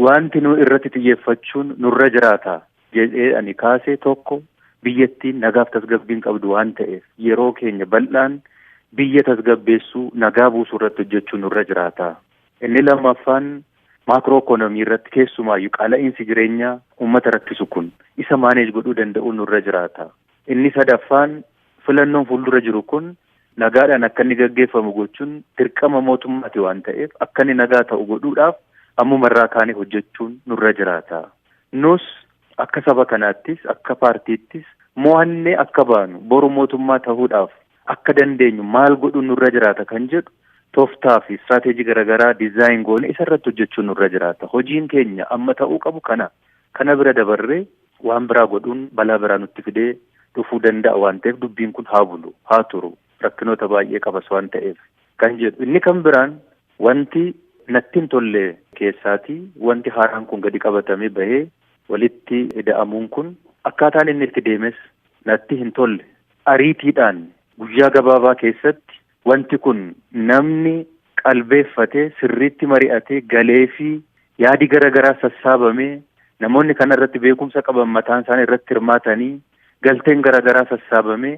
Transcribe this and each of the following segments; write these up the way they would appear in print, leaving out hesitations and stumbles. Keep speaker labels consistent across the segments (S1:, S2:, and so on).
S1: Wanti nu irratti xiyyeeffachuun nurra jiraata jedhee ani kaasee tokko, biyyattiin nagaaf tasgabbiin qabdu waan ta'eef yeroo keenya bal'aan biyya tasgabbeessuu, nagaa buusuu irratti hojjechuun nurra jiraata. Inni lammaffaan maakroo ikoonomii irratti, keessumaayyuu qaala'iinsi jireenyaa uummata rakkisu kun isa manage godhuu danda'u nurra jiraata. Inni sadaffaan filannoon fuuldura jiru kun nagaadhaan akka inni gaggeeffamu gochuun dirqama mootummaati waan ta'eef akka inni nagaa ta'u godhuudhaaf ammumarraa kaanee hojjechuun nurra jiraata. Nus akka saba kanaattis akka paartiittis mo'annee akka baanu, boru mootummaa ta'uudhaaf akka dandeenyu maal godhuun nurra jiraata kan jedhu tooftaa fi istiraateejii garaagaraa design goone isa irratti hojjechuun nurra jiraata. Hojiin keenya amma ta'uu qabu kana. Kana bira dabarree waan biraa godhuun balaa biraa nutti fidee dhufuu danda'a waan ta'eef dubbiin kun haa bulu, haa turu, rakkinoota baay'ee qabas waan ta'eef kan jedhu. Inni kan biraan wanti natti hin tolle keessaatii wanti haaraan kun gadi qabatamee bahee walitti ida'amuun kun akkaataan inni itti deemes natti hin tolle. Ariitiidhaan guyyaa gabaabaa keessatti wanti kun namni qalbeeffatee, sirriitti mari'atee, galee fi yaadi garaagaraa sassaabamee, namoonni kana irratti beekumsa qaban mataan isaanii irratti hirmaatanii, galteen garaagaraa sassaabamee,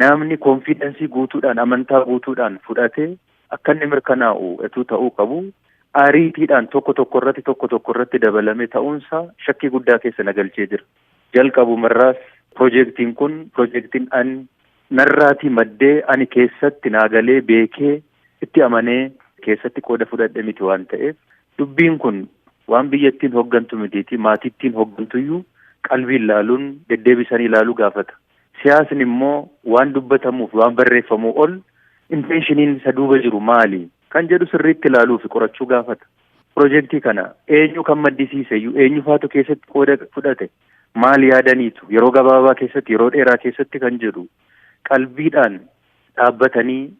S1: namni confidence guutuudhaan, amantaa guutuudhaan fudhatee akka inni mirkanaa'u etuu ta'uu qabu, ariitiidhaan tokko tokko irratti tokko tokko irratti dabalame ta'uunsaa shakkii guddaa keessa na galchee jira. Jalqabumarraas piroojeektiin kun piroojeektiin ani narraatii maddee ani keessatti naagalee beekee itti amanee keessatti qooda fudhadhe miti waan ta'eef, dubbiin kun waan biyyattiin hooggantu mitiiti, maatittiin hooggantuyyuu qalbiin ilaaluun deddeebisanii ilaaluu gaafata. Siyaasni immoo waan dubbatamuuf waan barreeffamuu ol intentioniin isa duuba jiru maali kan jedhu sirriitti ilaaluu fi qorachuu gaafata. Piroojeektii kana eenyu kan maddisiise iyyuu, eenyu faatu keessatti qooda fudhate, maal yaadaniitu yeroo gabaabaa keessatti, yeroo dheeraa keessatti kan jedhu qalbiidhaan dhaabbatanii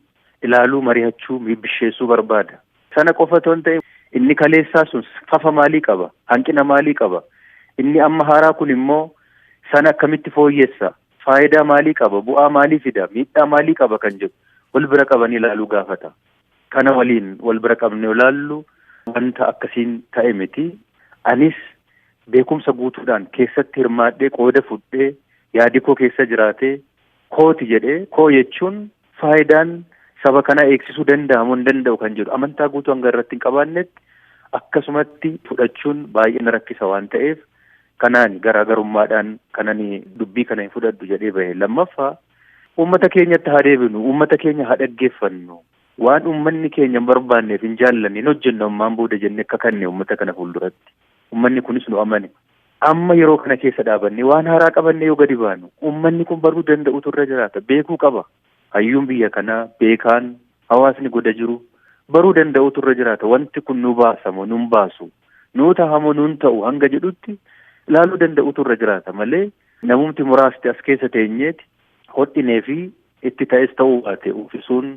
S1: ilaaluu, mari'achuu, bisheessuu barbaada. Sana qofa otoo hin ta'in inni kaleessaa sun fafa maalii qaba? Hanqina maalii qaba? Inni amma haaraa kun immoo sana akkamitti fooyyessa? Faayidaa maalii qaba? Bu'aa maalii fida? Miidhaa maalii qaba kan jedhu wal bira qabanii ilaaluu gaafata. Kana waliin wal bira qabnee ilaallu wanta akkasiin ta'e miti. Anis beekumsa guutuudhaan keessatti hirmaadhee, qooda fudhee, yaadi koo keessa jiraatee, kooti jedhee, koo jechuun faayidaan saba kanaa eegsisuu danda'amu hin danda'u kan jedhu amantaa guutuu hanga irratti hin qabaannetti akkasumatti fudhachuun baay'ee na rakkisa waan ta'eef kanaan garaagarummaadhaan kanani dubbii kana hin fudhadhu jedhee bahe. Lammaffaa, uummata keenyatti haa deebinu, uummata keenya haa dhaggeeffannu. Waan uummanni keenya hin barbaanneef hin jaallanne hin hojjennu ammaan booda jennee akka kanne uummata kana fuulduratti. Uummanni kunis nu amane. Amma yeroo kana keessa dhaabannee waan haaraa qabannee yoo gadi baanu uummanni kun baruu danda'utu irra jiraata. Beekuu qaba. Hayyuun biyya kanaa, beekaan, hawaasni goda jiru baruu danda'utu irra jiraata. Wanti kun nu baasamoo nun baasu, nuu tahamoo nun ta'u hanga jedhutti ilaaluu danda'utu irra jiraata malee namumti muraasti as keessa teenyeeti hodhinee fi itti ta'es ta'uu baate uffisuun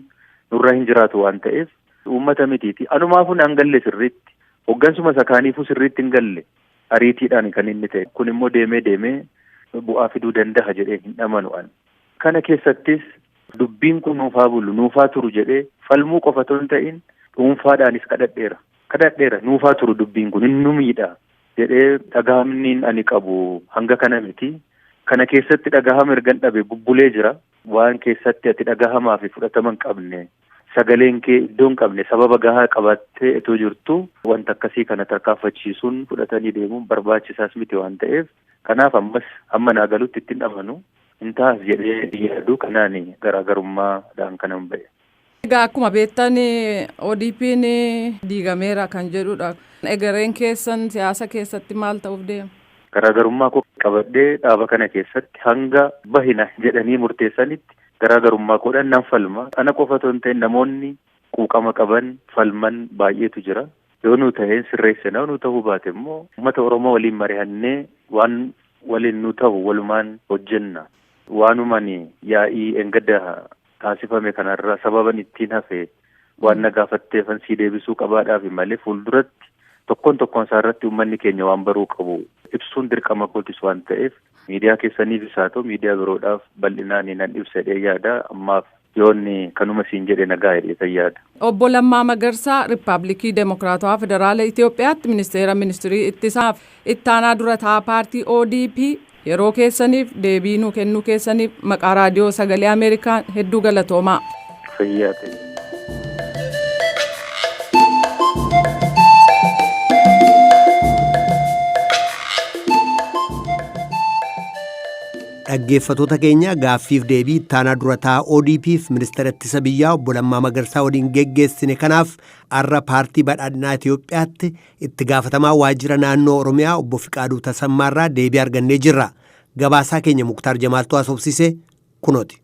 S1: nurra hin jiraatu waan ta'eef uummata mitiiti. Anumaafuu naan galle sirriitti. Hoggansuma isa kaaniifuu sirriitti hin galle. Ariitiidhaan kan inni ta'e. Kun immoo deemee deemee bu'aa fiduu danda'a jedhee hin amanu ani. Kana keessattis dubbiin kun nuufaa bulu, nuufaa turu jedhee falmuu qofa otoo hin ta'in dhuunfaadhaanis kadhadheera. Kadhadheera, nuufaa turu dubbiin kun, inni nu miidha jedhee. Dhagahamniin ani qabu hanga kana miti. Kana keessatti dhagahama ergan dhabe bubbulee jira. Waan keessatti ati dhagahamaa fi fudhatama hin qabne, sagaleen kee iddoo hin qabne, sababa gahaa qabattee itoo jirtu wanta akkasii kana tarkaanfachiisuun, fudhatanii deemuun barbaachisaas miti waan ta'eef kanaaf ammas hamma naa galutti ittiin amanu, hin taas jedhee yaadu, kanaan garaagarummaadhaan kanan ba'e.
S2: Egaa akkuma beektan ODP'n diigameera kan jedhudha. Egereen keessan siyaasa keessatti maal ta'uuf deema?
S1: Garaagarummaa koo qabadhee dhaaba kana keessatti hanga bahina jedhanii murteessanitti garaagarummaa koodhaan nan falma. Ana qofa otoo hin ta'in namoonni quuqama qaban falman baay'eetu jira. Yoo nu ta'een sirreessina, yoo nu ta'uu baate immoo uummata Oromoo waliin mari'annee waan waliin nu ta'u walumaan hojjenna. Waanumani yaa'ii engadda taasifame kanarra sababan ittiin hafe waan na gaafatteefan sii deebisuu qabaadhaafi malee fuulduratti tokkoon tokkoon isaa irratti uummanni keenya waan baruu qabu ibsuun dirqama kootis waan ta'eef miidiyaa keessaniifis haa ta'u miidiyaa biroodhaaf bal'inaan nan ibsa jedhee yaada ammaaf. Yoonni kanuma siin jedhe nagaa jedhee yaada.
S2: Obbo Lammaa Magarsaa, Riippaabilikii Demokiraatawaa Federaala Itoophiyaatti Ministeera Ministirii Ittisaa fi Ittaanaa Durataa Paartii ODP, yeroo keessaniif deebii nuu kennuu keessaniif maqaa Raadiyoo Sagalee Ameerikaan hedduu galatoomaa.
S1: Fayyaa ta'e.
S3: Dhaggeeffatoota keenya, gaaffiif deebii ittaanaa durataa ODP'f ministeera ittisa biyyaa Obbo Lammaa Magarsaa waliin geggeessine kanaaf har'a Paartii Badhaadhinaa Itoophiyaatti itti gaafatamaa waajjira naannoo Oromiyaa Obbo Fiqaaduu Tasammaarraa deebii argannee jirra. Gabaasaa keenya Muktaar Jamaaltuu haasofsiise kunooti.